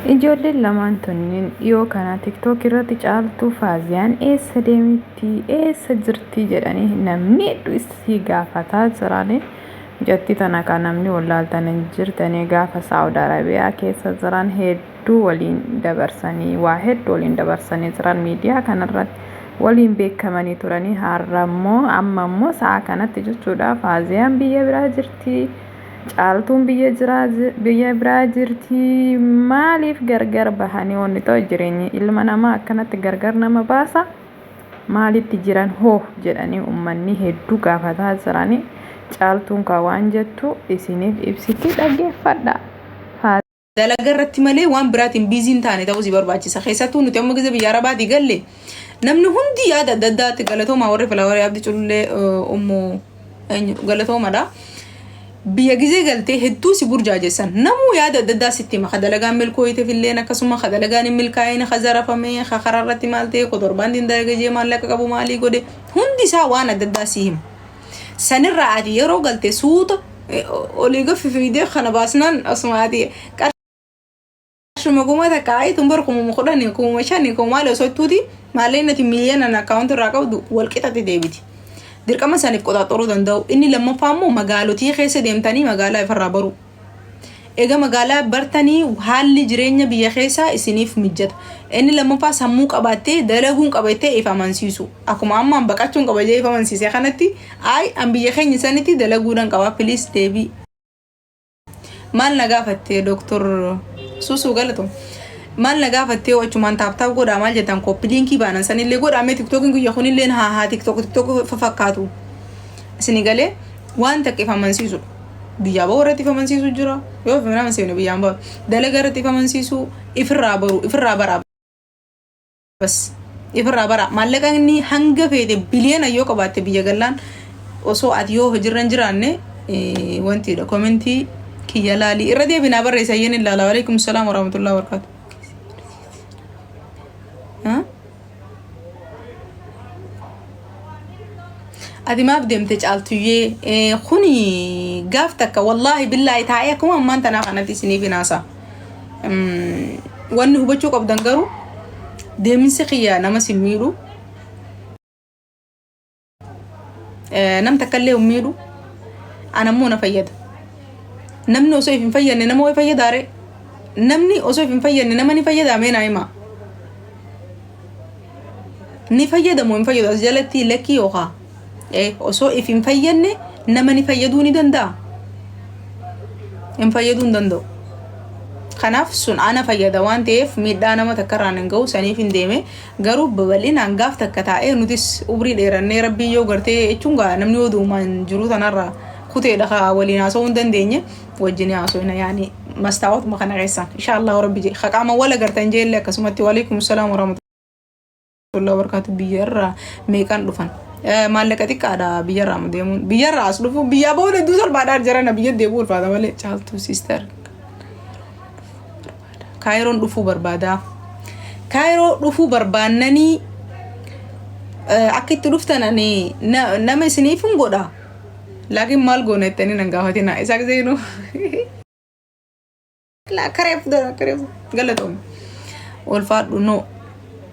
Ijoolleen lamaan tunniin dhiyoo kana TikTok irratti Caaltuu Faaziyaan eessa deemti eessa jirti jedhanii namni hedduu isii gaafataa jirani. Mucattii tana kan namni wallaaltan hin jirtanii gaafa Saawud Arabiyaa keessa jiran hedduu waliin dabarsanii waa hedduu waliin dabarsanii jiran miidiyaa kanarratti waliin beekamanii turanii har'a immoo amma immoo sa'a kanatti jechuudha Faaziyaan biyya biraa jirti. Caaltuun biyya jiraa biyya biraa jirti maaliif gargar bahanii wanni ta'u jireenyi ilma namaa akkanatti gargar nama baasa maalitti jiran hoo jedhanii ummanni hedduu gaafataa jiranii caaltuun kaa waan jettu isiniif ibsiti dhaggeeffadha. Dalaga irratti malee waan biraatiin biizii hin taane ta'uu si barbaachisa. Keessattuu nuti amma gize biyya Arabaatii galle namni hundi yaada adda addaatti galatoomaa warri filaawarii abdi culullee ummu eenyu galatoomadha. Biyya gizee galtee hedduu si burjaajessan namuu yaada adda addaa sitti hima. Ka dalagaan milkooyteef illeen akkasuma ka dalagaan hin milkaa'in ka zarafame ka karaa irratti maal ta'e kotorbaandiin dalaga jee maallaqa qabu maalii godhe hundi isaa waan adda addaa si hima. Sanirraa ati yeroo galte suuta olii gaffi fiidee kana baasnaan osuma ati qarshuma 1000 ayi tun bar 10,000 5,000 kuma maali osoo ittuuti maallaqni ati miiliyoonaan akkaawunti irraa qabdu wal qixatti deebiti. Dirqama saniif qoxaaxoruu danda'u. Inni lammaffaa immoo magaalotii keessa deemtanii magaalaa ifirraa baruu. Egaa magaalaa bartanii haalli jireenya biyya keessaa isiniif mijjata. Inni lammaffaa sammuu qabaattee dalaguun qabattee if amansiisu. Akkuma ammaan baqachuun qaba jee if amansiise kanatti ayi an biyya keenya sanitti dalaguudhaan qaba please deebii. Maal na gaafatte Dr. Susuu galatoom. Maal na gaafattee achumaan taap taap godhaa maal jettan kooppi liinkii baanan sanillee godhaa mee tiktookiin guyya kunillee haa haa tiktook tiktook fakkaatu. Isinii galee waan takka if amansiisudha. Biyyaa bahuu irratti if amansiisu jira. Yoo if hin amansiifne biyyaan bahu. Dalagaa irratti if amansiisu ifirraa baru ifirraa baraa bas ifirraa baraa. Maallaqa inni hanga feete biliyoona yoo qabaatte biyya gallaan osoo ati yoo hojiirra hin jiraanne wantiidha. Komentii kiyya laalii irra deebinaa barreessa ayyeen ilaala. Waalaikum salaam warahmatullahi wabarakatuh. Ati maaf deemte caaltuyyee kuni gaaf takka wallaahi billaahi taa'ee akkuma ammaan tanaa kanatti isiniif hin haasaa. Wanni hubachuu qabdan garuu deeminsi kiyya nama sin miidhu. Nam takka illee hin miidhu. Ana immoo na fayyada. Namni osoo if hin fayyadne nama wayi fayyadaa ree? Namni osoo if hin fayyadne nama ni fayyadaa mee naa himaa. Ni fayyada moo hin fayyadu as jalatti lakkii yookaa osoo if hin fayyadne nama ni fayyaduu ni danda'a? Hin fayyaduu hin danda'u. Kanaaf sun ana fayyada waan ta'eef miidhaa nama takka irraan hin ga'u saniif hin deeme. Garuu babal'inaan gaaf takka taa'ee nutis umrii dheerannee rabbiin yoo gartee jechuun gaa namni yoo duumaan jiruu tanarraa kuteedha ka waliin haasa'uu hin dandeenye wajjin haasofna yaani mastaawotuma kana keessaan insha Allah rabbi jee ka qaama wal agartan jeellee akkasumatti waalaikum salaam warahmatullahi wabarakatuh biyya irraa meeqaan dhufan maallaqa xiqqaadha biyya irraa deemuun biyya irraa as dhufu biyyaa booda hedduu salphaadha jarana biyya deebi'u ulfaata malee caaltuu sister Kaayiroon dhufuu barbaada. Kaayiroo dhufuu barbaannanii akka itti dhuftan ani nama isiniif hin godha. Laakiin maal goona jettanii nan gaafatina. Isaa giseenuu. Kareef kareef galatoom. Ulfaadhu noo.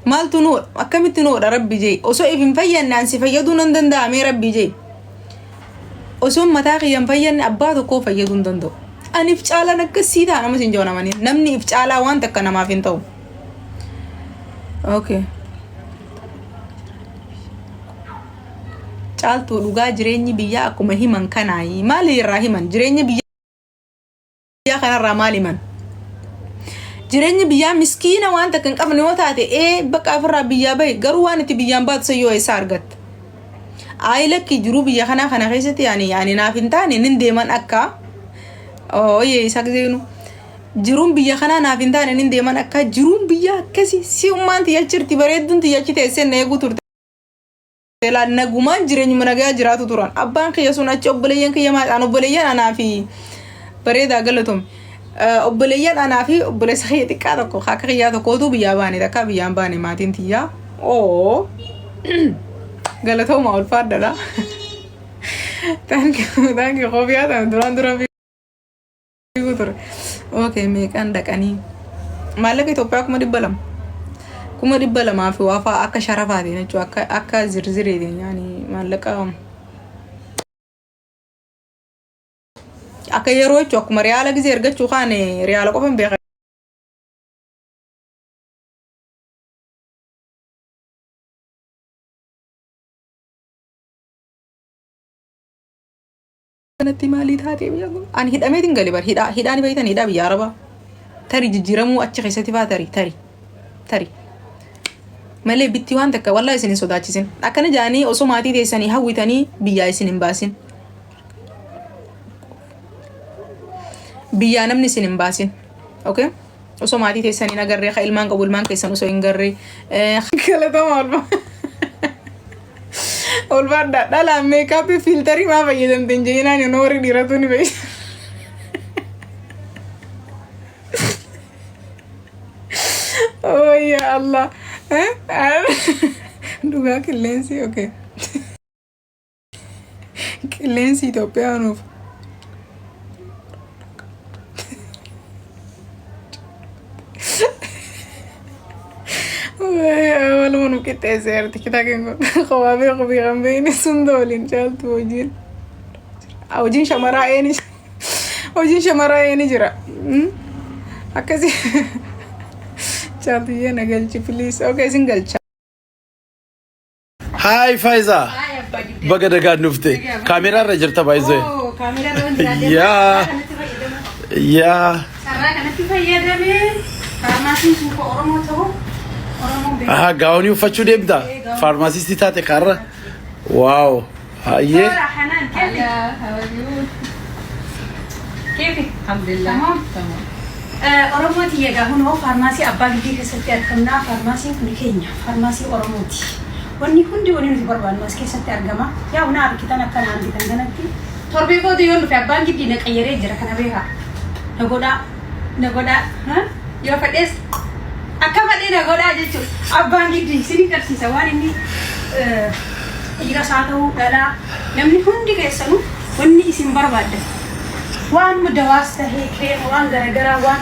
Maaltu noo akkamitti noodha rabbi jee osoo if hin fayyanne an si fayyaduu nan danda'a mee rabbi jee. Osoon mataa kiyya hin fayyanne abbaa tokkoo fayyaduu hin danda'u. Ani if caalaan akkasii ta'a nama sin jawan amanii. Namni if caalaa waan takka namaaf hin ta'u. Okay. Caaltuu dhugaa jireenyi biyyaa akkuma himan kanaayi. Maali irraa himan? Jireenya biyyaa kanarraa maal himan? Jireenyi biyyaa miskiina waan takka hin qabne yoo taate ee bakka ofirraa biyyaa bahi garuu waan itti biyyaan baatu san yoo eessaa argatta? Ayi lakki jiruu biyya kanaa kana keessatti ani ani naaf hin taane nin deeman akka ooyee isa zeenu jiruun biyya kanaa naaf hin taane nin deeman akka jiruun biyya akkasi si ummaan tiyya jirti bareedduun tiyya achi teessee na eeguu turte. Laal nagumaan jireenyuma nagayaa jiraatu turan. Abbaan kiyya sun achi obboleeyyan kiyya maal an obboleeyyan anaa fi bareedaa galatoom. Obboleeyyan anaa fi obboleessa kiyya xiqqaa tokko akka kiyyaa tokkootu biyyaa baane takka biyyaan baane maatiin tiyyaa. Oo galatooma ulfaadhadha. Thank you thank you kofiyaa tana duraan dura fiiguu ture. Okay meeqaan dhaqanii? Maallaqa Itoophiyaa 200,000. 200,000 fi waa fa'a akka sharafaatiin jechuudha. Akka zirziriitiin yaani maallaqa akka yeroo jechuudha. Akkuma riyaala gizee ergachuu kaane riyaala qofa hin beekan. Kanatti maalii taatee biyya kun? Ani hidhameetiin gale bar hidhaa hidhaa ni beektan hidhaa biyya arabaa. Tarii jijjiiramuu achi keessatti faa tarii tarii tarii. Malee bitti waan takka wallaahi isin hin sodaachisin. Akkana jaanii osoo maatii teessanii hawwitanii biyyaa isin hin baasin. Biyyaa namni isin hin baasin. Okay? Osoo maatii teessanii hin agarree ka ilmaan qabu ilmaan keessan osoo hin garree. Galatama olma. Ulfaadha dhalaan meekaappii fiiltarii maa fayyadamte hin jedhinaan yeroo warri dhiiratu ni beeku. Oh ya Allah. Dhugaa qilleensi okay. Qilleensi Itoophiyaa nuuf. Waluma nu qixxeesseerti kitaabni kun. Kophaa beeku fi kan beekne sunda waliin caaltu hojiin. Hojiin shamaraa eeni hojiin shamaraa eeni jira. Akkasii caaltuyyee na galchi please. Okay isin galcha. Hi Faiza. Baga nagaan dhufte. Kaameraa irra jirta baay'isee. Yaa. Yaa. Carraa kanatti fayyadamee faarmaasiin sun kan Oromoo ta'u Oromoon beeku. Aha gaawonii uffachuu deemta. Faarmaasistii taate kaarra. Waaw. Hayyee. Toora Hanaan keefi. Keefi. Alhamdulillah. Tamam. Oromoo tiyya egaa kunoo faarmaasii abbaa giddii keessatti argamna. Faarmaasiin kun keenya faarmaasii Oromooti. Wanni hundi wanni nuti barbaannu as keessatti argama. Yaa na argitan akka na argitan kanatti torbee booda yoon dhufe abbaan giddii na qayyaree jira kana beekaa. Na godhaa na godhaa ha? Yoo fedhes akka fedhee na godhaa jechuudha. Abbaan giddii isinii qabsiisa waan inni dhiiras haa ta'u dhalaa namni hundi keessanuu wanni isin barbaaddan. Waanuma dawaas tahee kireema waan garagaraa waan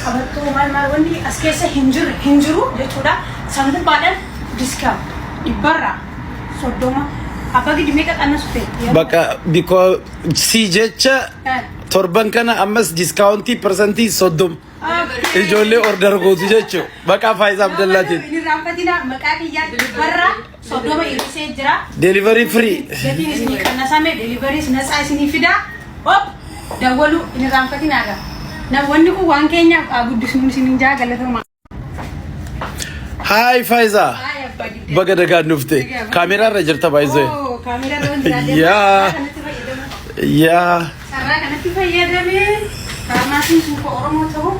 qabattoo maal maal wanni as keessa hin jirre hin jiru jechuudha. San gubbaadhaan discount dhibbarraa 30 abbaa gidi meeqa qannasu ta'e? Bakka bikoo si jecha torban kana ammas diskaawuntii 30% ijoollee order gootu jechuudha. Maqaa Faayisaa Abdallaatiin. Hin irraanfatinaa maqaa kiyyaa dhibbarraa 30 hir'isee jira. Delivery free. Gatiin isinii qannasame deliveries natsaa isinii fidaa. Hop dawwaluu hin irraanfatinaa gaa. Wanni kun waan keenyaaf haa guddisnuun isinin jaa galatoomaa. Hi Faayisaa. Baga nagaan dhufte. Kaameraa irra jirta baay'isee. Oh, kaameraa irra jiraadhee Yaa. kanatti fayyadamu. Yaa. Carraa kanatti fayyadamee faarmaasiin sun kan Oromoo ta'u